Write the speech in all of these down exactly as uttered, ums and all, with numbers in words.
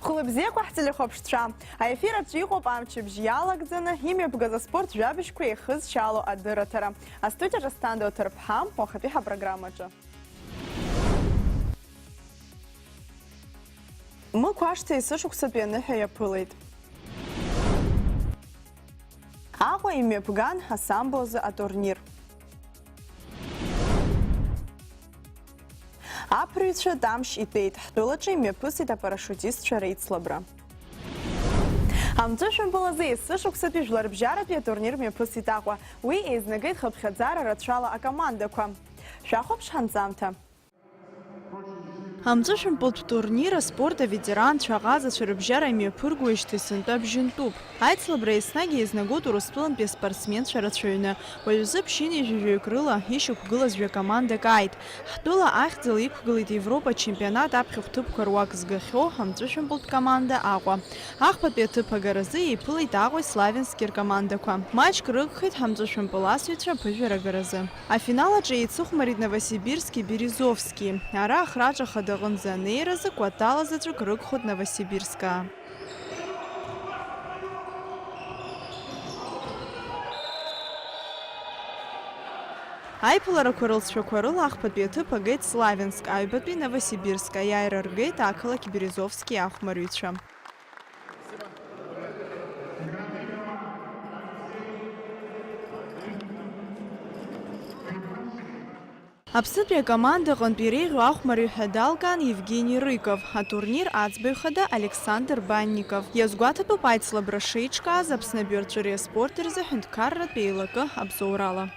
Хәылбзиақәа ҳтелехәаԥшцәа! Аефир аҿы иҟоуп амчыбжь иалагӡаны имҩаԥгаз аспорт жәабжьқәа еихызшьаало адырраҭара. Астудиаҿы Асҭанда Оҭырԥҳа, уахатәи ҳапрограммаҿы. Мықә ашҭа есышықәсатәи аныҳәа иаԥылеит. Аҟәа имҩаԥган асамбо азы атурнир. Аԥырҩцәа Тамшь итәеит, ҳтәылаҿы имҩаԥысит апарашиутистцәа реицлабра. Амҵәышәымпыл азы есышықәсатәи жәларбжьаратәи атурнир мҩаԥысит Аҟәа. Уи еизнагеит хыԥхьаӡара рацәала акомандақәа. Шәахәаԥш ҳанҵамҭа. Амҵәышәымпылтә турнир аспорт аветеранцәа аҟазацәа рыбжьара имҩаԥыргоижьҭеи сынтәа абжьынтәуп. Аицлабра еснагь еизнагоит Урыстәылантәи аспортсменцәа рацәаҩны. Уажәазы ԥшьынҩажәи жәаҩык рыла ишьақәгылаз жәа-командак ааит. Ҳтәыла ахьӡала иқәгылеит Европа ачемпионат аԥхьахә ҭыԥқәа руак згахьоу амҵәышәымпылтә команда Аҟәа. Ахԥатәи аҭыԥ агаразы еиԥылеит Аҟәеи Славянски ркомандақәа. Маҷк рыгхеит ҳамҵәышәымпыласҩцәа аԥыжәара агаразы. Афинал аҿы еицыхәмарит Новосибирски Березовски. Ара ахраҿа хада аҟынӡа анеиразы кәатала заҵәык рыгхоит Новосибирскаа. Аиԥыларақәа рылҵшәақәа рыла ахԥатәи аҭыԥ агеит Славянск, аҩбатәи Новосибирск, аиааира ргеит ақалақь Березовски ахәмарҩцәа. Аԥснытәи акоманда аҟынтә иреиӷьу ахәмарҩы ҳәа далкаан Евгений Рыков, атурнир аӡбаҩ хада Александр Банников. Иазгәаҭатәуп аицлабра шеиҿкааз Аԥсны абаҩрҵәыреи аспорти рзы ҳәынҭқарратә еилакы абзоурала.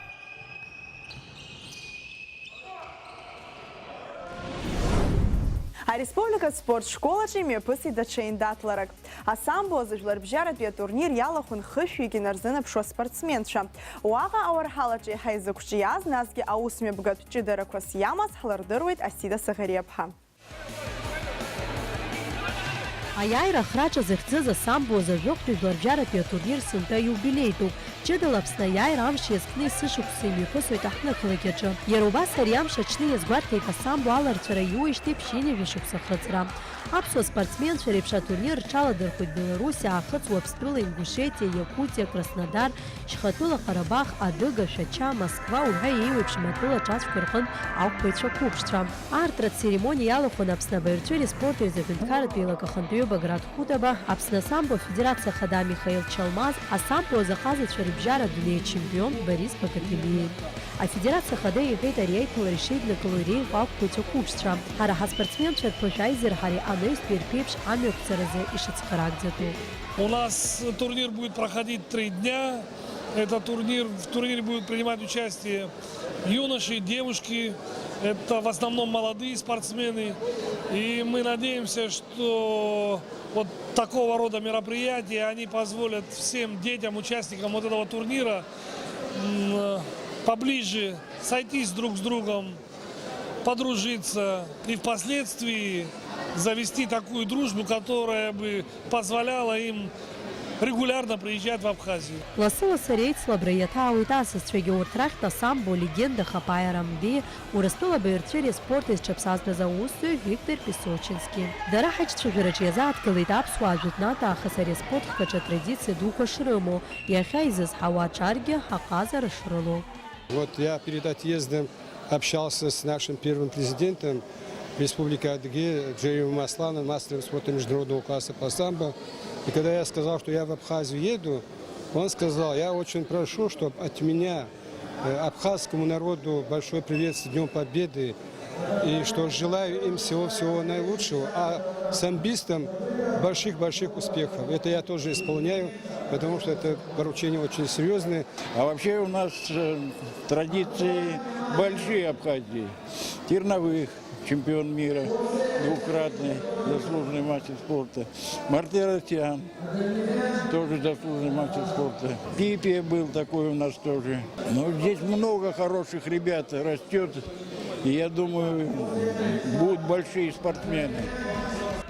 Ареспубликатә спорт школаҿы имҩаԥысит даҽа еиндаҭларак. Асамбо азы жәларбжьаратәи атурнир иалахәын хышәҩык инарзынаԥшуа спортсменцәа. Уаҟа ауарҳалаҿы еиҳа изықәҿиаз, насгьы аусмҩаԥгатә ҷыдарақәас иамаз ҳлырдыруеит Асида Саӷариаԥҳа. Аиааира ахраҿа захьӡыз асамбо азы ажәохәтәи жәларбжьаратәи атурнир сынтәа иубилеитәуп. Ҷыдала Аԥсны аиааира амш иазкны есышықәса имҩаԥысуеит аҳҭнықалақь аҿы. Иара убас ари амш аҽны иазгәарҭеит асамбо аларҵәара иуеижьҭеи ԥшьынҩажәи шықәса ахыҵра. Аԥсуа спортсменцәа реиԥш атурнир рҽаладырхәит Беларуси, Аахыҵ Уаԥстәыла, Ингушетиа, Иакутиа, Краснодар, Шьхатәыла Ҟарабах, Адыга, Шәача, Москва уҳәа еиуеиԥшым атәылаҿацәқәа рҟынтә ақәԥаҩцәа қәыԥшцәа. Аартра ацеремониа иалахәын Аԥсны абаҩрҵәыреи аспорти рзы аҳәынҭқарратә еилак ахантәаҩы Баграт Хутаба, Аԥсны асамбо афедерациа ахада Михаил Чалмаз, асамбо азы ахазацәа рыбжьара адунеи ачемпион Борис Бакателиеи. Афедерациа ахада иҳәеит ари аиԥылара ишеиднакыло иреиӷьу ақәԥаҩцәа қәыԥшцәа. Ҳара ҳаспортсменцәа рԥышә аизырҳареи анаҩстәи рԥеиԥш амҩақәҵаразы ишыцхыраагӡатәу. У нас турнир будет проходить три дня. Это турнир, в турнире будут принимать участие юноши, девушки. Это в основном молодые спортсмены. И мы надеемся, что вот такого рода мероприятия, они позволят всем детям, участникам вот этого турнира, м, поближе сойтись друг с другом, подружиться и впоследствии завести такую дружбу, которая бы позволяла им регулярно приезжать в Абхазию. Лассы-лассы ари аицлабра иаҭаауеит асасцәагьы, урҭ рахьтә асамбо легенда Хапаиа Рамбеи, Урыстәыла абаҩрҵәыреи аспорти зҽаԥсазтәыз аусзуҩ Виктор Песочински. Дара ҳаиҿцәажәараҿы иазааҭгылеит аԥсуаа жәытәнатә аахыс ари аспорт хкаҿы атрадициа дуқәа шрымоу, иахьа изызҳауа аҿаргьы аҟазара шрылоу. Вот я перед отъездом общался с нашим первым президентом Республики Адыгея Джериевым Асланом, мастером спорта международного класса по самбо. И когда я сказал, что я в Абхазию еду, он сказал: «Я очень прошу, чтоб от меня, э, абхазскому народу большой привет с Днём Победы, и что желаю им всего-всего наилучшего, а самбистам больших-больших успехов». Это я тоже исполняю, потому что это поручение очень серьёзное. А вообще у нас, э, традиции большие Абхазии. Терновых, чемпион мира, двукратный заслуженный мастер спорта. Мартиросян, тоже заслуженный мастер спорта. Пипия был такой у нас тоже. Но здесь много хороших ребят растёт. И я думаю, будут большие спортсмены.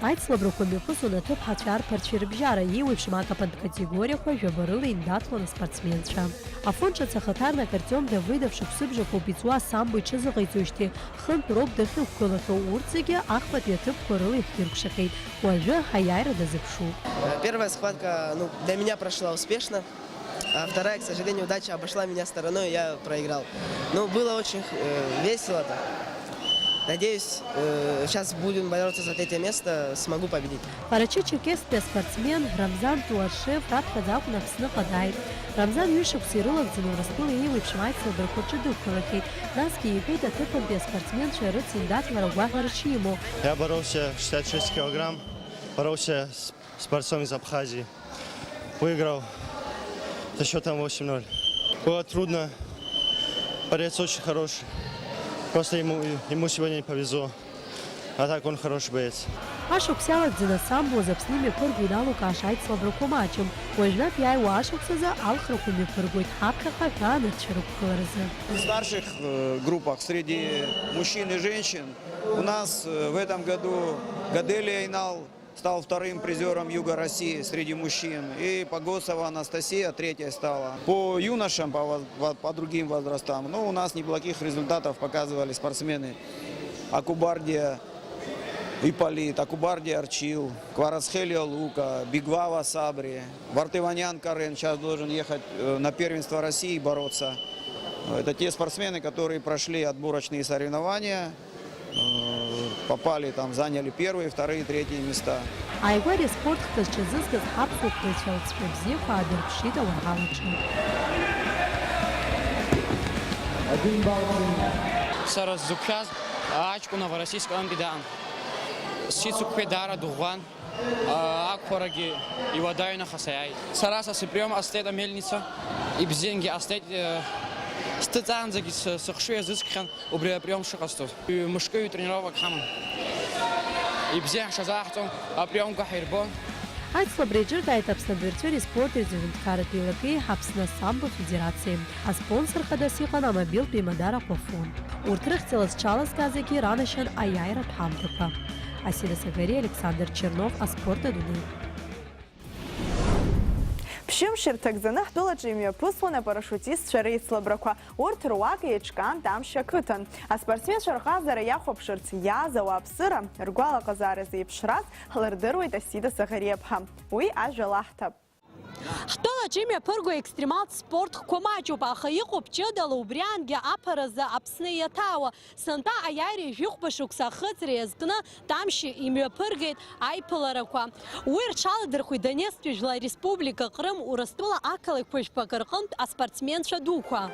Аицлабрақәа мҩаԥысуан аҭыԥҳацәа арԥарцәеи рыбжьара, еиуеиԥшым акапантә категориақәа жәаба рыла индаҭлон аспортсменцәа. Афон ҿыц ахаҭарнак Артиом Давыдов шықәсыбжақәоуп иҵуа асамбо иҽазыҟаиҵоижьҭеи, хынтә роуп дахьықәгылахьоу, урҭ зегьы ахԥатәи аҭыԥқәа рыла иҳдыркәшахьеит. Уажәы аиааира дазыԥшуп. Первая схватка, ну, для меня прошла успешно. А вторая, к сожалению, удача обошла меня стороной, я проиграл. Ну, было очень, э, весело так. Надеюсь, э, сейчас будем бороться за третье место, смогу победить. Ҟарачы-Черкесктәи аспортсмен Рамзан Туашев раԥхьаӡа акәын Аԥсныҟа дааит. Рамзан ҩышықәса ирылагӡаны Урыстәыла еиуеиԥшым аицлабрақәа рҿы дықәгылахьеит, насгьы иҳәеит аҭыԥантәи аспортсменцәа рыц индаҭлара гәаҳәара шимоу. Я боролся шестьдесят шесть килограмм, боролся с спортсмен из Абхазии. Выиграл со счётом восемь ноль. Было трудно. Борец очень хороший. Просто ему, ему сегодня не повезло. А так он хороший боец. Ашықәс иалагӡаны асамбо азы Аԥсны имҩаԥырго иналукааша аицлабрақәа маҷым. Уажәнатә иааиуа ашықәсазы алхрақәа мҩаԥыргоит ҳаԥхьаҟа аҳәаанырцәа рықәгыларазы. В старших, э, группах среди мужчин и женщин у нас, э, в этом году Гадели Айнал стал вторым призёром Юга России среди мужчин. И Погосова Анастасия третья стала. По юношам, по воз-, по, по другим возрастам, ну, у нас неплохих результатов показывали спортсмены. Акубардия Ипполит, Акубардия Арчил, Кварацхелия Лука, Бигвава Сабри, Вартыванян Карен сейчас должен ехать, э, на первенство России бороться. Это те спортсмены, которые прошли отборочные соревнования. Э, попали там, заняли первые, вторые, третьи места. Ааигәара аспорт хҭа зҽазызкыз ҳаԥсуа хәылцәа лҵшәа бзиақәа аадырԥшит ауарҳалаҿы. Сара сзықәшәаз аҷкәын Новороссийск аҟынтәи даан. Сицықәшәеит, даара дыӷәӷәан. Ақәԥарагьы иуадаҩын, аха саиааит. Сара са сыприом ҟасҵеит амельница, ибзиангьы ҟасҵеит, э, сҭыҵаанӡагьы сы-, сыхшыҩ азыцәхьан убри априом шыҟасҵоз. Ҩ-, мышкы ҩ-тренировок ҳаман. Ибзиан ҳҽазааҳҵон, априомқәа ҳирбон. Аицлабра еиҿыркааит Аԥсны адәырцәыреи спорти рзы аҳәынҭқарратә еилакеи Аԥсны асамбо федерациеи. Аспонсор хадас иҟан амобилтә еимадара Афон. Урҭ рыхьӡала зҽалазкааз зегьы ранашьан аиааиратә ҳамҭақәа. Асида Сагариа, Александр Чернов, аспорт адунеи. Ԥшьымш ирҭагӡаны ҳтәылаҿы имҩаԥысуан апарашиутистцәа реицлабрақәа. Урҭ руак еиҿкаан Тамшьа ақыҭан. Аспортсменцәа рҟазара иахәаԥшырц иааз ауааԥсыра ргәалаҟазаара зеиԥшраз ҳлырдыруеит Асида Сагариаԥҳа. Уи ажәа лаҳҭап. Ҳтәылаҿы имҩаԥырго екстремалтә спорт хқәа маҷуп, аха иҟоуп ҷыдала убриаангьы аԥаразы Аԥсны иаҭаауа. Сынтәа аиааира ҩажәихәба шықәса ахыҵра иазкны Тамшьа имҩаԥыргеит аиԥыларақәа. Уи рҽаладырхәит Донецктәи Жәлар Республика, Ҟрым, Урыстәыла ақалақьқәа жәпакы рҟынтә аспортсменцәа дуқәа.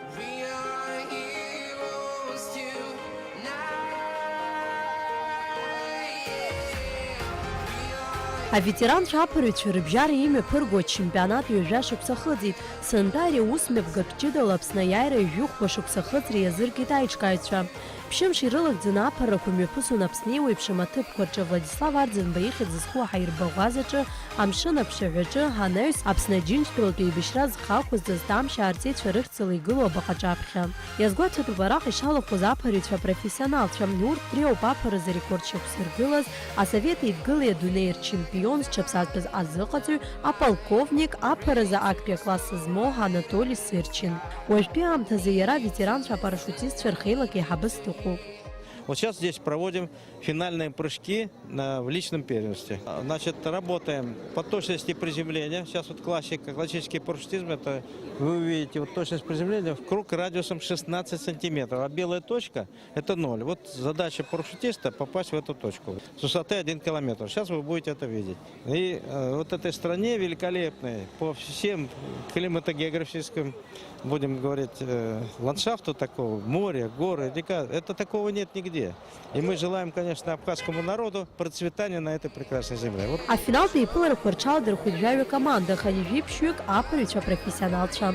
Аветеранцәа аԥырҩцәа рыбжьара имҩаԥырго ачемпионат ҩажәа шықәса ахыҵит. Сынтәа ари аус мҩаԥгатә ҷыдала Аԥсны аиааира ҩажәихәба шықәса ахыҵра иазыркит аиҿкааҩцәа. Ԥшьымш ирылагӡаны аԥыррақәа мҩаԥысуан Аԥсны еиуеиԥшым аҭыԥқәа рҿы Владислав Арӡынба ихьӡ зху аҳаирбаӷәазаҿы, Амшын аԥшаҳәаҿы, анаҩс Аԥсны Аџьынџьтәылатә еибашьра зхы ақәызҵаз Тамшьа аарҵеицәа рыхьӡала игылоу абаҟаҿаԥхьа. Иазгәаҭатәуп араҟа ишалахәыз аԥырҩцәа апрофессионалцәа. Урҭ дреиуоуп аԥаразы арекорд шьақәзыргылаз, Асовет Еидгылеи адунеи рчемпион, зҽаԥсазтәыз азыҟаҵаҩ, аполковник, аԥаразы актәи акласс змоу Анатоли Сырчин. Уажәтәи аамҭазы иара аветеранцәа апарашиутистцәа рхеилак еиҳабыс дыҟоуп. Вот сейчас здесь проводим финальные прыжки на, в личном первенстве. Значит, работаем по точности приземления. Сейчас вот классика, классический парашютизм, это вы увидите, вот точность приземления в круг радиусом шестнадцать сантиметров. А белая точка — это ноль. Вот задача парашютиста — попасть в эту точку с высоты один километр. Сейчас вы будете это видеть. И, э, вот этой стране великолепной по всем климатогеографическим, будем говорить, э, ландшафту такого, море, горы, река, это такого нет нигде. И мы желаем, конечно, абхазскому народу процветания на этой прекрасной земле. Вот. Афиналтә еиԥыларақәа рҽаладырхәит жәаҩа команда, хынҩажәи ԥшьҩык аԥырҩцәа профессионалцәа.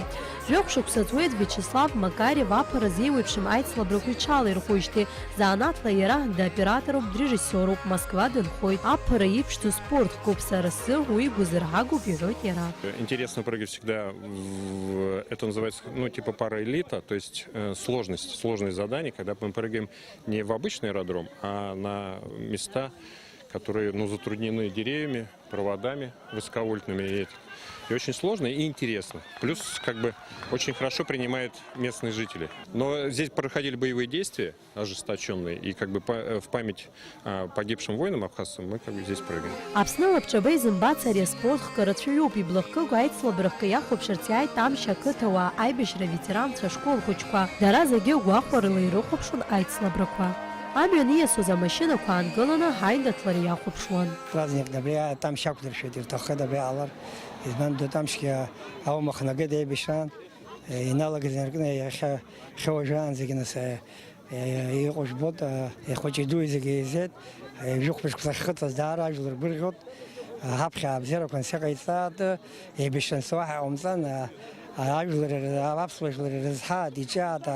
Жәохә шықәса ҵуеит Виачеслав Макарев аԥара зеиуеиԥшым аицлабрақәа иҽалаирхәуижьҭеи, занааҭла иара доператоруп, дрежиссиоруп, Москва дынхоит. Аԥара иԥшӡоу спорт хкуп, сара сзы уи гәазырҳагоуп, иҳәоит иара. Интересно прыгать всегда в, это называется, ну, типа параэлита, то есть, э, сложность, сложность заданий, когда мы прыгаем не в обычный аэродром, а на места, которые, ну, затруднены деревьями, проводами высоковольтными. И, это, и очень сложно, и интересно. Плюс, как бы, очень хорошо принимают местные жители. Но здесь проходили боевые действия ожесточенные, и как бы па- э, в память а, погибшим воинам абхазцам мы как бы здесь прыгаем. Аԥсны лабҿаба изымбац ари аспорт хкы рацәаҩуп, иблахкыгоу аицлабра хкы иахәаԥшырц иааит Тамшь ақыҭауаа, аибашьра аветеранцәа, ашкол хәыҷқәа. Дара зегьы гәахәарыла ирыхәаԥшуан аицлабрақәа. Амҩан ииасуаз амашьынақәа аангыланы ҳаиндаҭлара иахәаԥшуан. Праздникны абри Тамшь ақәдыршәеит, ирҭаххеит абри аалар. Избан ду Тамшьгьы аума хнагеит аибашьраан, иналагеит инаркны иахьа, иахьа уажәраанӡагьы нас, иҟоу жәбоит, ихәыҷи дуи зегьы еизеит, жәохәԥа шықәса ахьхыҵуаз даара ажәлар гәырӷьоит, ҳаԥхьа абзиарақәа нас иҟаиҵааит, еибашьран суаҳа ҟаумҵан, ажәлар, аԥсуа жәлар ирызҳааит, иҿиааит,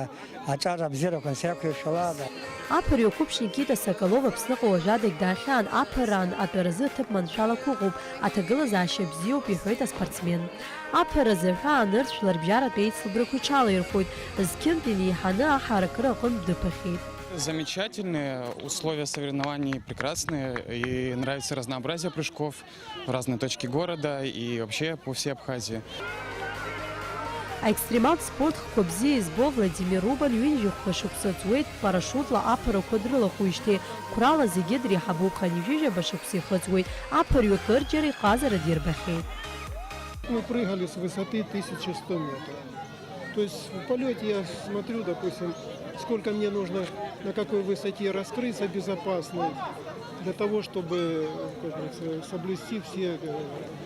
аҿар абзиарақәа нас иақәиршәалааит. Аԥырҩы қәыԥш Никита Соколов Аԥсныҟа уажәадагь даахьаан, аԥырраан атәаразы аҭыԥ маншәалақәа ыҟоуп, аҭагылазаашьа бзиоуп, иҳәоит аспортсмен. Аԥара азы аҳәаа анырцә, жәларбжьаратә еицлабрақәа иҽалаирхәоит, зқьынтә инеиҳаны аҳаракыра аҟынтә дыԥахьеит. Замечательные условия соревнований, прекрасные, и нравится разнообразие прыжков в разные точки города и вообще по всей Абхазии. Аекстремалтә спорт хкқәа бзиа избо Владимир Рубан ҩынҩажәи хәба шықәса ҵуеит парашутла аԥарақәа дрылахәижьҭеи, қәрала зегьы дреиҳабуп, хынҩажәижәаба шықәса ихыҵуеит, аԥырҩы кырџьара иҟазара дирбахьеит. Мы прыгали с высоты тысяча сто метров. То есть в полёте я смотрю, допустим, сколько мне нужно, на какой высоте раскрыться безопасно, для того, чтобы, как говорится, соблюсти все, э,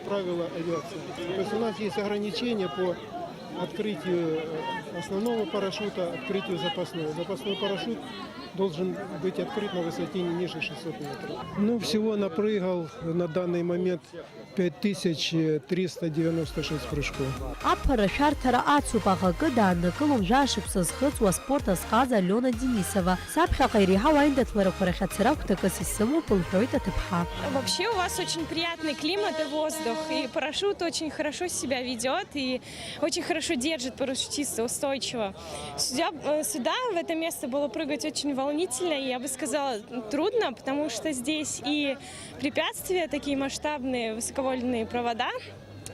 правила авиации. То есть у нас есть ограничения по открытию, э, основного парашюта, открытию запасного. Запасной парашют должен быть открыт на высоте не ниже шестьсот метров. Ну, всего напрыгал на данный момент пять тысяч триста девяносто шесть прыжков. Аԥара шәарҭара ацуп, аха акы дааннакылом жәаа шықәса зхыҵуа аспорт азҟаза Алиона Денисова. Саԥхьаҟа иреиҳау аиндаҭларақәа рахь ацара агәҭакыс исымоуп, лҳәоит аҭыԥҳа. Вообще у вас очень приятный климат и воздух, и парашют очень хорошо себя ведёт, и очень хорошо держит парашютиста, устойчиво. Сюда, э, сюда, в это место было прыгать очень волнительно, и, я бы сказала, трудно, потому что здесь и препятствия, такие масштабные высоковольтные провода,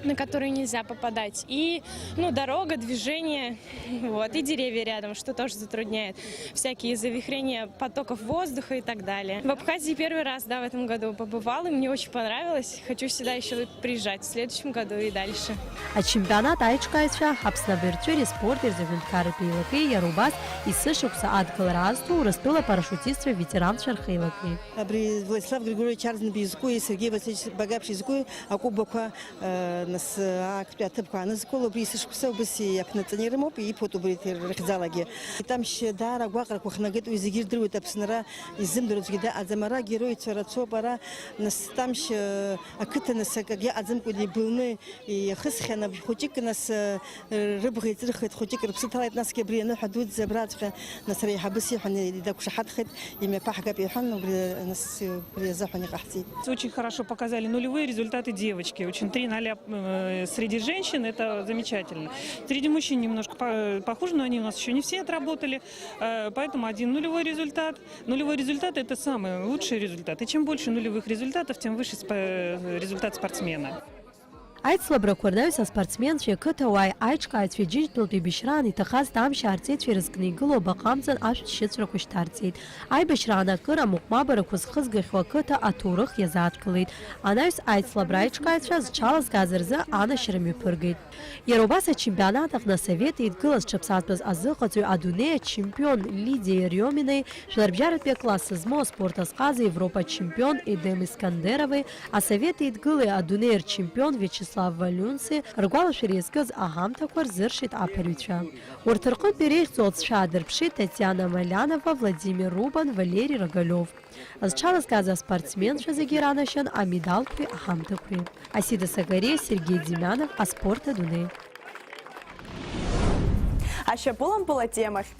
на которые нельзя попадать, и, ну, дорога, движение, вот, и деревья рядом, что тоже затрудняет, всякие завихрения потоков воздуха и так далее. В Абхазии первый раз, да, в этом году побывала, и мне очень понравилось. Хочу сюда ещё приезжать в следующем году и дальше. Ачемпионат аиҿкааҩцәа, Аԥсны абаҩрҵәыреи аспорти рзы аҳәынҭқарратә еилакеи, иара убас есышықәса адгылара азҭо Урыстәыла апарашиутистцәа ветеранцәа рхеилакеи. Абри Владислав Григорьевич Арӡынба изкуи Сергеи Васильевич Багаԥшь изкуи акәыбақәа, э, нас, э, актәи аҭыԥқәа аанызкыло, убри есышықәса убыс иаԥнаҵаны ирымоуп, иԥоит убри рыхьӡалагьы. Тамшь даара агәаҟрақәа хнагеит, уи зегьы ирдыруеит, Аԥсынра изымдыруа аӡәгьы дыҟаӡам, ара агероицәа рацәоуп, ара нас Тамшь, э, ақыҭа нас акгьы ыҟаӡамкәа ибылны иахысхьан, аб-, хәыҷык нас, э, рыбӷа иҵырхит, хәыҷык рыԥсы ҭалеит, насгьы абри аныҳәа дуӡӡа абраҵәҟьа нас реиҳабыс иҳәан, дақәшаҳаҭхеит, имҩаԥаҳгап иҳәан, убри, нас, убри азыҳәан иҟаҳҵеит. Очень хорошо показали нулевые результаты девочки. Очень три нуля, э, среди женщин, это замечательно. Среди мужчин немножко по-, похуже, но они у нас ещё не все отработали, э, поэтому один нулевой результат. Нулевой результат — это самый лучший результат. И чем больше нулевых результатов, тем выше спо-, результат спортсмена. Аицлабрақәа рнаҩс аспортсменцәеи ақыҭауааи аиҿкааҩцәеи Џьынџьтәылатәи еибашьраан иҭахаз Тамшь аарҵеицәа ирызкны игылоу абаҟа амҵан ашәҭ шьыҵәрақәа шьҭарҵеит. Аибашьраан акыра амыҟәмабарақәа зхызгахьоу ақыҭа аҭоурых иазааҭгылеит. Анаҩс аицлабра аиҿкааҩцәа зҽалазкааз рзы анашьара мҩаԥыргеит. Иара убас ачемпионат аҟны асовет еидгыла зҽаԥсазтәыз азыҟаҵаҩ, адунеи ачемпион Лидиа Ериоминеи, жәларбжьаратәи акласс змоу аспорт азҟаза Европа ачемпион Едем Искандерови, асовет еидгылеи адунеи рчемпион Виачеслав Валиунци ргәалашәара иазкыз аҳамҭақәа рзыршеит аԥырҩцәа. Урҭ рҟынтә иреиӷьӡоу алҵшәа аадырԥшит Татиана Малианова, Владимир Рубан, Валери Рогалиов. Зҽалазкааз аспортсменцәа зегьы иранашьан амедалқәеи аҳамҭақәеи. Асида Сакариа, Сергеи Демианов, аспорт адунеи. Ашьапылампыл атемахь.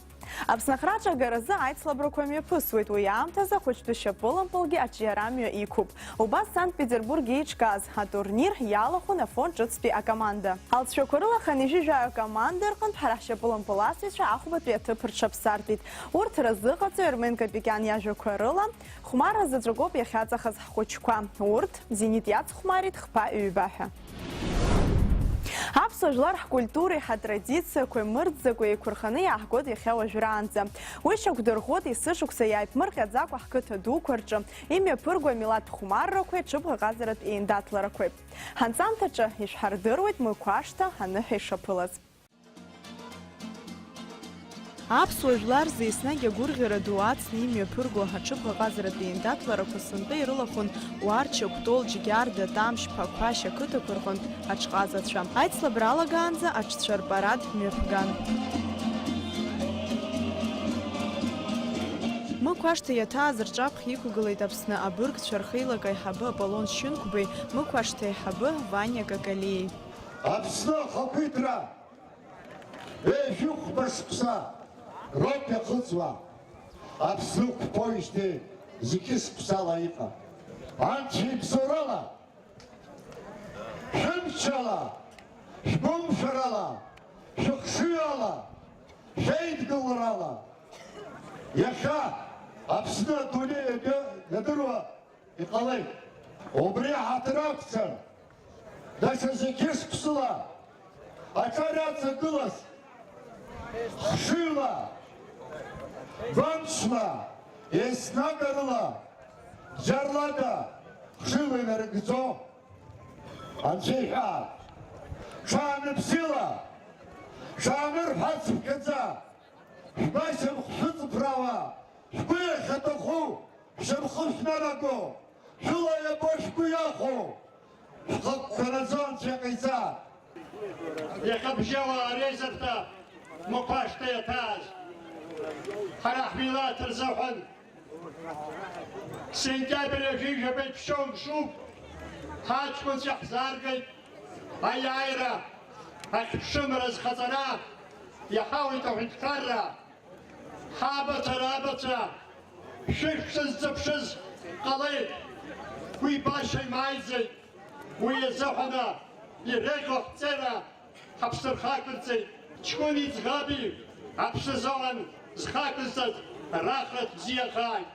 Аԥсны ахраҿы агаразы аицлабрақәа мҩаԥысуеит, уи аамҭазы ахәыҷтәы шьапылампылгьы аҿиарамҩа иқәуп. Убас Санкт-Петербург еиҿкааз атурнир иалахәын Афон ҿыцтәи акоманда. Алҵшәақәа рыла хынҩажәи жәаҩа акоманда рҟынтә ҳара ҳшьапылампыласыҩцәа ахәбатәи аҭыԥ рҽаԥсартәит. Урҭ рзыҟаҵаҩ Ермен Капикиан иажәақәа рыла, хәмарра заҵәыкоуп иахьаҵахаз ҳхәыҷқәа. Урҭ Зенит иацхәмарит хԥа-ҩба ҳәа. Аԥсуа жәлар ҳкультуреи ҳатрадициақәеи мырӡакәа еиқәырханы иааҳгоит иахьа уажәраанӡа. Уи шьақәдырӷәӷәоит есышықәса иааиԥмырҟьаӡакәа ҳқыҭа дуқәа рҿы имҩаԥырго амилаҭ хәмаррақәеи аҽыбӷаҟазаратә еиндаҭларақәеи. Ҳанҵамҭаҿы ишәҳардыруеит Мықә ашҭа аныҳәа ишаԥылаз. Аԥсуа жәлар рзы еснагь агәырӷьара ду ацны имҩаԥырго аҽыбӷаҟазаратә еиндаҭларақәа сынтәа ирылахәын Уарча, Кәтол, Џьгьарда, Тамшь, Ԥақәашь ақыҭақәа рҟынтә аҽҟазацәа. Аицлабра алагаанӡа аҽцәа рпарад мҩаԥган. Мықә ашҭа иаҭааз рҿаԥхьа иқәгылеит Аԥсны абыргцәа рхеилак аиҳабы Аполлон Шьынқәбеи Мықә ашҭа аиҳабы Ваниа Какалиеи. Аԥсны ахақәиҭра ҩажәи хәба шықәса роуп иахыҵуа. Аԥсны ықәԥоижьҭеи зегьы шықәсала иҟан. Анцәа ибзоурала, шәымчала, шәгәымшәарала, шәыхшыҩала, шәеидгыларала. Иахьа Аԥсны адунеи иадыруа иҟалеит. Убри ҳаҭыр ақәҵан, даҽа зегьы шықәсыла аҿар иаҵагылаз, хшыҩла, гәамчла, еснагь арыла, бџьарлада хшыҩла инарыгӡо Анцәа иҳәаат. Ҽааны бзиала, ҽааны рҳәацыԥхьаӡа, шәгәашьамх шәыҵыԥраауа, шәгәы иахьаҭаху шәымхы шәнанаго, шәыла иабо шәгәы иахәо, шәхықәкараӡо Анцәа иҟаиҵааит. Иахьа бжьауаа реизарҭа Мықә ашҭа иаҭааз, ҳара ҳмилаҭ рзыҳәан сентиабр ҩажәи жәабатәи шәшьоу мшуп, ҳаҷкәынцәа ҳзааргеит аиааира, ахьԥшымра зхаҵара, иаҳауеит аҳәынҭқарра. Ҳабацәа, рабацәа, шәышә шәызҵаԥшыз ҟалеит. Уи баша имааиӡеит. Уи азыҳәаны иреиӷьу ҳҵеира ҳаԥсы рхақәырҵеит. Ҷкәыни ӡӷаби аԥсы азыҳәан зхақәызҵаз рахра бзиахааит.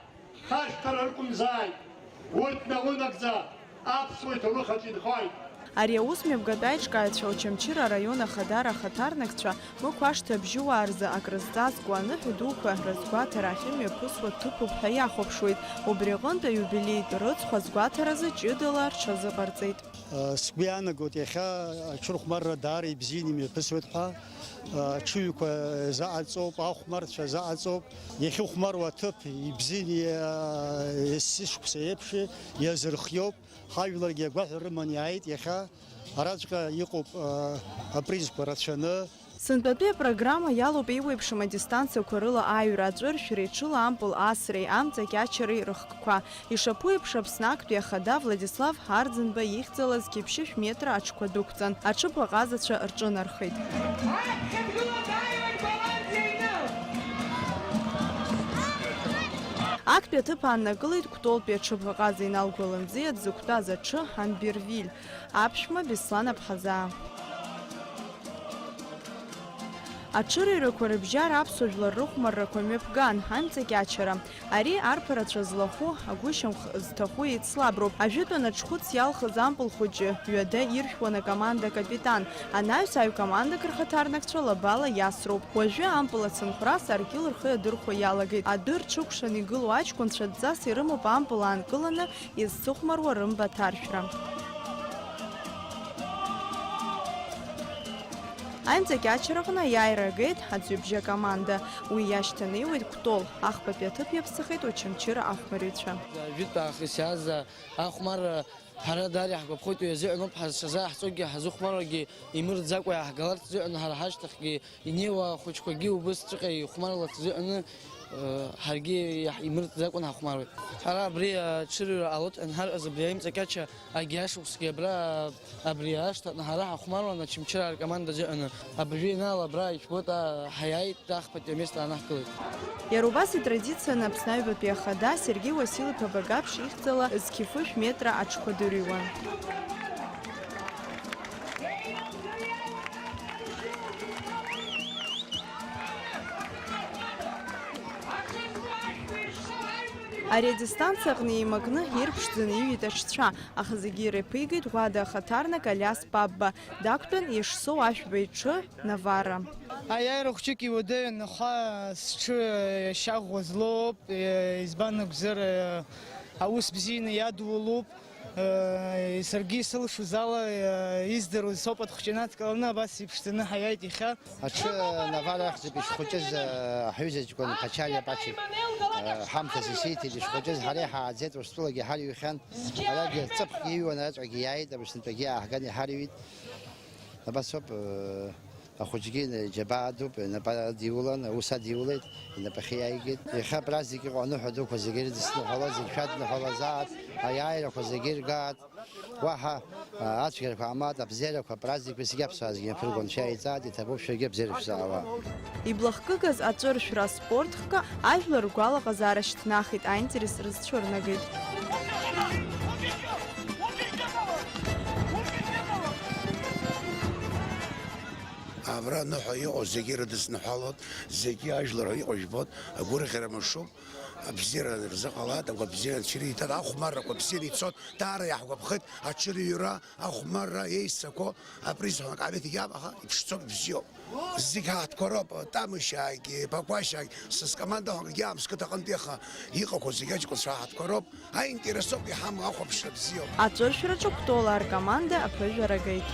Хашҭра рықәымзааит, урҭ наунагӡа аԥсуа иҭоурых аҿы инхоит. Ари аус мҩаԥгатә аиҿкааҩцәа Очамчыра араион Ахадара ахаҭарнакцәа Мықә ашҭа абжьыуаа рзы акрызҵазкуа аныҳәа дуқәа рызгәаҭара ахьымҩаԥысуа ҭыԥуп ҳәа иахәаԥшуеит. Убри аҟынтә аиубилеитә рыцхә азгәаҭаразы ҷыдала рҽазыҟарҵеит. Сгәы иаанагоит, иахьа аҽырхәмарра даара ибзианы имҩаԥысуеит ҳәа. Аҽыҩқәа заҟаҵоуп, ахәмарцәа заҟаҵоуп. Иахьыхәмаруа аҭыԥ ибзианы, есышықәса еиԥш иазырхиоуп. Ҳажәларгьы агәаҳәара рыманы иааит. Иахьа араҵәҟьа иҟоуп апризқәа рацәаны. Сынтәатәи апрограмма иалоуп еиуеиԥшым адистанциақәа рыла аҩра, аҵәыршәреи, ҽыла ампыл асреи, амҵакьачареи рыхкқәа. Ишаԥу еиԥш, Аԥсны актәи ахада Владислав Ҳарӡынба ихьӡала зқьи ԥшьышә метра аҽқәа дәықәҵан, аҽыбӷаҟазацәа рҿынархеит. Актәи аҭыԥ ааннакылеит Кәтолтәи аҽыбӷаҟаза Инал Гәаламӡиа дзықәтәаз аҽы Анбервиль, аԥшәма Беслан Аԥҳазаа. Аҽырыҩрақәа рыбжьара аԥсуа жәлар рыхәмаррақәа мҩаԥган, амҵакьачара. Ари арԥарацәа злахәу, агәышьамх зҭаху еицлаброуп. Ажәытәан аҽхәыц иалхыз ампыл хәыҷы ҩада иршәуан акоманда акапитан. Анаҩс аҩ командак рхаҭарнакцәа лабала иасроуп. Уажәы ампыл ацынхәрас аркьыл рхы иадырхәо иалагеит. Адәы рҽыкәшан игылоу аҷкәынцәа дҵас ирымоуп ампыл аанкыланы изцыхәмаруа рымба аҭаршәра. Аимҵакьачараҟны аиааира агеит аӡҩыбжьа акоманда. Уи иашьҭанеиуеит Кәтол. Ахԥатәи аҭыԥ иаԥсахеит Очамчыра ахәмарыҩцәа. Жәытә аахыс иааз ахәмарра ҳара даара иаҳгәаԥхоит, уи азыҳәаноуп ҳазшазааҳҵогьы ҳазыхәмаруагьы имырӡакәа иааҳгаларц азыҳәан, ҳара ҳашьҭахьгьы инеиуа ахәыҷқәагьы убысҵәҟьа ихәмарларц азыҳәаны Ҳаргьы иаҳ-, имырӡӡакәан ҳахәмаруеит. Ҳара абри аҽырҩра ҟалоит, анҳарҟьаз абри аимҵакьача агьашықәсгьы абра, абри ашҭаҟны ҳара ҳахәмаруан Очамчыра аркомандаҿы аҟны. Абыржәы ианаала абра ижәбоит, а, ҳаиааит, ахԥатәи амест аанаҳкылеит. Иара убас итрадицианы Аԥсны Аҩбатәи Ахада Сергеи Уасил-иԥа Багаԥшь ихьӡала зқьи фышә метра аҽқәа дырҩуан. Ари адистанциа аҟны еимакны ирԥшӡаны иҩит аҽцәа, аха зегьы иреиԥигеит Ӷәада ахаҭарнак Алиас Папба, дақәтәан Ешсоу Ашәба иҽы, Наварра. Аиааира хәҷык иуадаҩын, аха сҽы иашьа ӷәӷәа злоуп, избан акәзар, аус бзианы иадулоуп. Саргьы исылшоз ала, издыруаз соуп, аҭхәҷы инадкыланы абас иԥшӡаны ҳаиааит иахьа. Аҽы Наварра ахьӡуп ишхәыҷыз, ҳҩыза ҷкәын Ԥачалиа Пачик ҳамҭас исиҭеит ишхәыҷыз, ҳара иҳааӡеит, Урыстәылагьы ҳарыҩхьан, арагьы ҵыԥхгьы иҩуан, араҵәҟьагьы иааит, Аԥсынтәагьы ааҳган иҳарыҩит. Абас ауп, ахәыҷгьы џьабаа дууп, инапы адиулан, аус адиулеит, инапахьы иааигеит. Иахьа апраздник иҟоу аныҳәа дуқәа зегьы ирыдысныҳәалоит, зегь шәадныҳәалазааит, аиааирақәа зегьы иргааит. Уаҳа, а, ацәгьарақәа ҟамлааит, абзиарақәа, апраздникқәа зегьы аԥсуаа зегьы иаԥыргон, шәааиҵааит, иҭабуп шәаргьы абзиара шәзаауа. Иблахкыгаз аҵәыршәра аспорт хкы ажәлар ргәалаҟазаара шьҭнахит, аинтерес рызцәырнагеит. Абра аныҳәа иҟоу зегьы ирыдысныҳәалоит, зегьы ажәлар иҟоу жәбоит, агәырӷьара мшуп. Абзиара рзыҟалааит, агәабзиара цәыриҭат, ахәмаррақәа бзианы ицоит, даара иаҳгәаԥхеит аҽырҩра, ахәмарра, еиццақәо, априз ҳәа акаамеҭ иабаха, иԥшӡоуп, ибзиоуп. Зегь ҳаҳҭқәа роуп, Тамышьаагьы, Бақәашьаагь, сас команда ҳәа акгьы аамск аҟынтәи аха иҟақәоу зегь аҷкәынцәа ҳаҳҭқәа роуп, аинтересоуп, иҳамоу ахәаԥшра бзиоуп. Аҵәыршәраҿы Кәтол аркоманда аԥыжәара геит.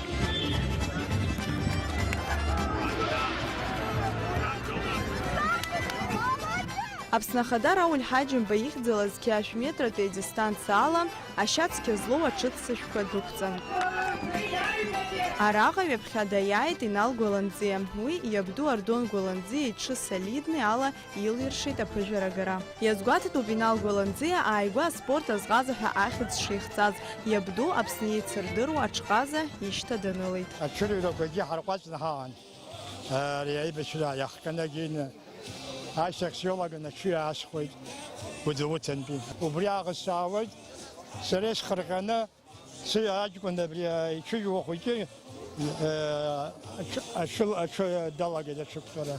Аԥсны Ахада Рауль Ҳаџьымба ихьӡала зқьи ашә метратәи адистанциа ала ашьа цқьа злоу аҽыццышәқәа дәықәҵан. Араҟа ҩаԥхьа даиааит Инал Гәаланӡиа. Уи иабду Ардон Гәаланӡиа иҽы солидни ала илиршеит аԥыжәара агара. Иазгәаҭатәуп Инал Гәаланӡиа ааигәа аспорт азҟаза ҳәа ахьӡ шихҵаз, иабду Аԥсны еицырдыруа аҽҟаза ишьҭа данылеит. Аҽырҩрақәагьы ҳарҟәаҵны ҳаан. Ари аибашьра иахҟьаны агьины ашьҭахь сҩалаган аҽы иаасхәеит Гәдоуҭантәи. Убри аахыс саауеит, сара исхырҟьаны сыҩ аҷкәын абри, а, иҽыжәуа хәыҷы, а, аҽы, аҽы, аҽы далагеит аҽықәтәара.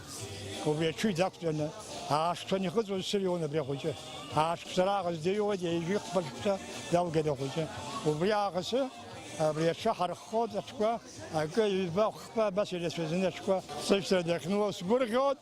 Убри аҽыҩ дақәтәаны аашықәса ихыҵуаз сыҩуан абри ахәыҷы. Аашықәса раахыс дыҩуеит, ҩажәи хԥа шықәса далгеит ахәыҷы. Убри аахысы абри аҽы ҳарххоит, аҽқәа акы, ҩба, хԥа, абас ирацәаӡаны аҽқәа. Сышьҭра дахьныло сгәырӷьоит.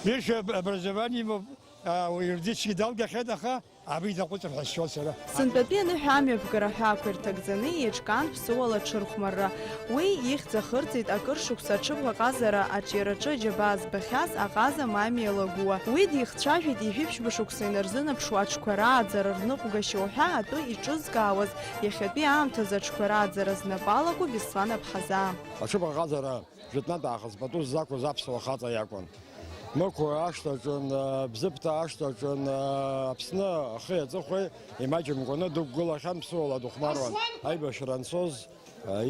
Бишоу образование имоуп, а, уи юридически далгахьеит, аха абри даҟәыҵыр ҳәа сшьоит сара. Сынтәатәи аныҳәа амҩаԥгара аҳәаақәа ирҭагӡаны еиҿкаан ԥсыуала аҽырхәмарра. Уи ихьӡ ахырҵеит акыр шықәса аҽыбӷа ҟазара аҿиараҿы аџьабаа збахьаз аҟаза Мамиа Лагәуа. Уи дихцәажәеит ижәиԥшьба шықәса инарзынаԥшуа аҽқәа рааӡара рныҟәгашьа уҳәа атәы иҿызкаауаз, иахьатәи аамҭазы аҽқәа рааӡара знапы алаку Беслан Аԥҳазаа. Аҽыбӷа ҟазара Жәытәнатә аахыс пату ззақәыз аԥсуа хаҵа иакәын. Мықә ашҭаҿын, Бзыԥҭа ашҭаҿын, Аԥсны ахи аҵыхәеи имаҷымкәаны дықәгылахьан, ԥсыуала дыхәмаруан. Аибашьра анцоз,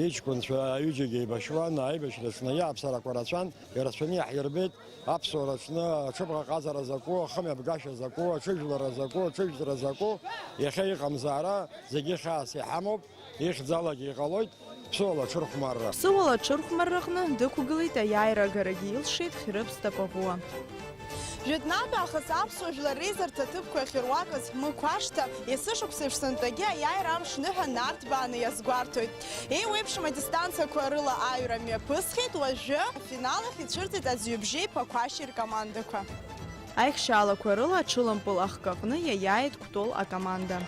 иҷкәынцәа аҩыџьагьы еибашьуан, аибашьраҿы иааԥсарақәа рацәан, ирацәаны иаҳирбеит, аԥсуараҿы аҽыбӷа ҟазара закәу, ахымҩаԥгашьа закәу, аҽыжәлара закәу, аҽыжәҵра закәу, иахьа иҟамзаара зегьы хьаас иҳамоуп. Ихьӡалагьы иҟалоит ԥсыуала аҽырхәмарра. Ԥсыуала аҽырхәмарраҟны дықәгылеит аиааира агарагьы илшеит Хьрыԥс Тапаӷәуа. Жәытәнатә аахыс аԥсуа жәлар реизарҭа аҭыԥқәа иахьыруакыз Мықә ашҭа, есышықәса еиԥш сынтәагьы аиааира амш ныҳәа нарҭбааны иазгәарҭоит. Еиуеиԥшым адистанциақәа рыла аҩра мҩаԥысхьеит, уажәы афинал ахь ицәырҵит аӡҩыбжьеи Ԥақәашьи ркомандақәа. Аихшьаалақәа рыла аҽылампыл ахкы аҟны иаиааит Кәтол акоманда.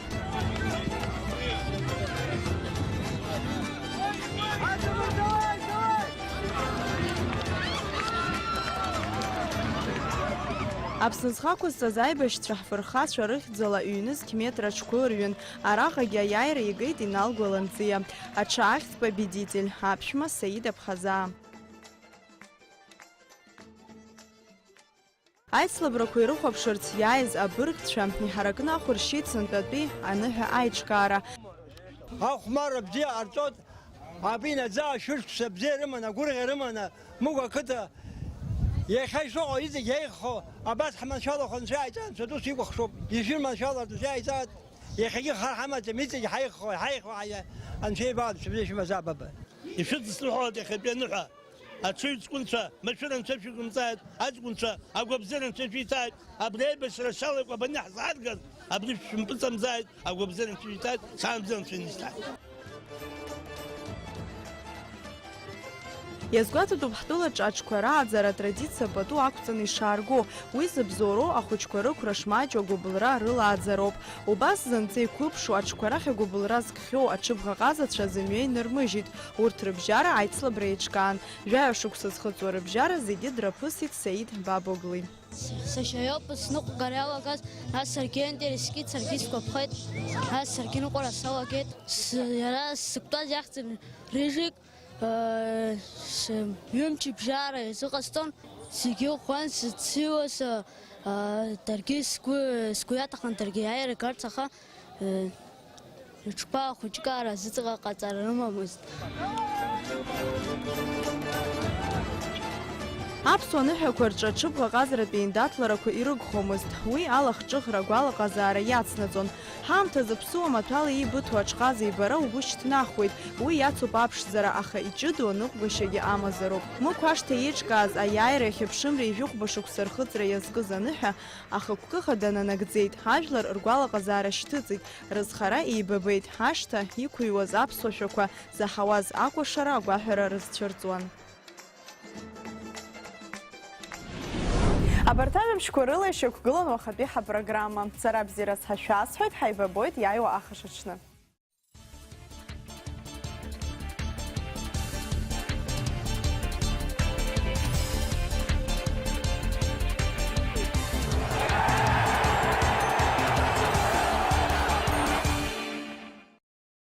Аԥсны зхы ақәызҵаз аибашьцәа ҳфырхацәа рыхьӡала ҩнызқь метра аҽқәа ырҩын, араҟагьы аиааира игеит Инал Гәаланӡиа, аҽы ахьӡ Победитель, аԥшәма Саида Ԥхазаа. Аицлабрақәа ирыхәаԥшырц иааиз абыргцәа иҳаракны ахәаршьит сынтәатәи аныҳәа аиҿкаара. Ахәмарра бзиа ҟарҵоит, абинаӡа шәышықәса бзиа рыманы, агәырӷьа рыманы, Мыгәа ақыҭа иахьа ишыҟоу иҵегь иаиххо, абас ҳманшәалахо Анцәа иааиҵа, Анцәа дус икәыхшоуп, ишәыманшәалартә Анцәа иааиҵааит, иахьагьы хар ҳамаӡам, иҵегь ҳаиххо, ҳаихуа ҳаиа, Анцәа ибалап, шәыбзиа шәымазаап, баба. Ишәыдысныҳәалоит иахьатәи аныҳәа. Аҽыҩ ҵкәынцәа, машәыр анцәа шәыгымҵааит, аҷкәынцәа, агәабзиара анцәа шәиҭааит, абри аибашьра шала икәабаны иаҳзааргаз, абри шәымпыҵамӡааит, агәабзиара анцәа шәиҭааит, шаанӡа анцәа инышьҭааит. Иазгәаҭатәуп ҳтәылаҿы аҽқәа рааӡара атрадициа пату ақәҵаны ишаарго. Уи зыбзоуроу ахәыҷқәа рықәра шмаҷу агәыбылра рылааӡароуп. Убас зынӡа иқәыԥшу аҽқәа рахь агәыбылра зкхьоу аҽыбӷа ҟазацәа зымҩа инырмыжьит. Урҭ рыбжьара аицлабра еиҿкаан. Жәаҩа шықәса зхыҵуа рыбжьара зегьы драԥысит Саид Бабогли. Сашьа иоуп сныҟәгара иалагаз, нас саргьы аинтерес кит, саргьы сгәаԥхеит, нас саргьы ныҟәара салагеит. С-, иара сзықәтәаз иахьӡын Рыжик, э, с-, ҩымчыбжьара изыҟасҵон, зегьы ӷәӷәан сыциуаз, э, э, даргьы сгәы, сгәы иаҭахын, даргьы аиара гарц, аха, э, Рыҽқәа ахәыҷкаара зыҵаҟа ҟаҵара рымамызт. Аԥсуа ныҳәақәа рҿы аҽыбӷа ҟазаратә еиндаҭларақәа ирыгхомызт. Уи алахҿыхра агәалаҟазаара иацнаҵон. Ҳаамҭазы ԥсуа маҭәала еибыҭоу аҽҟаза ибара угәы шьҭнахуеит. Уи иацуп аԥшӡара, аха иҷыдоу аныҟәгашьагьы амазароуп. Мықә ашҭа еиҿкааз аиааира иахьыԥшымреи жәохәба шықәса рхыҵра иазкыз аныҳәа ахықәкы хада нанагӡеит, ажәлар ргәалаҟазаара шьҭыҵит, рызхара еибабеит, ҳашҭа иқәыҩуаз аԥсуа шәақәа заҳауаз акәашара агәаҳәара рызцәырҵуан. Абарҭ ажәабжьқәа рыла ишьақәгылан уахатәи ҳапрограмма. Сара бзиарас ҳәа шәасҳәоит, ҳаибабоит иааиуа ахашаҽны.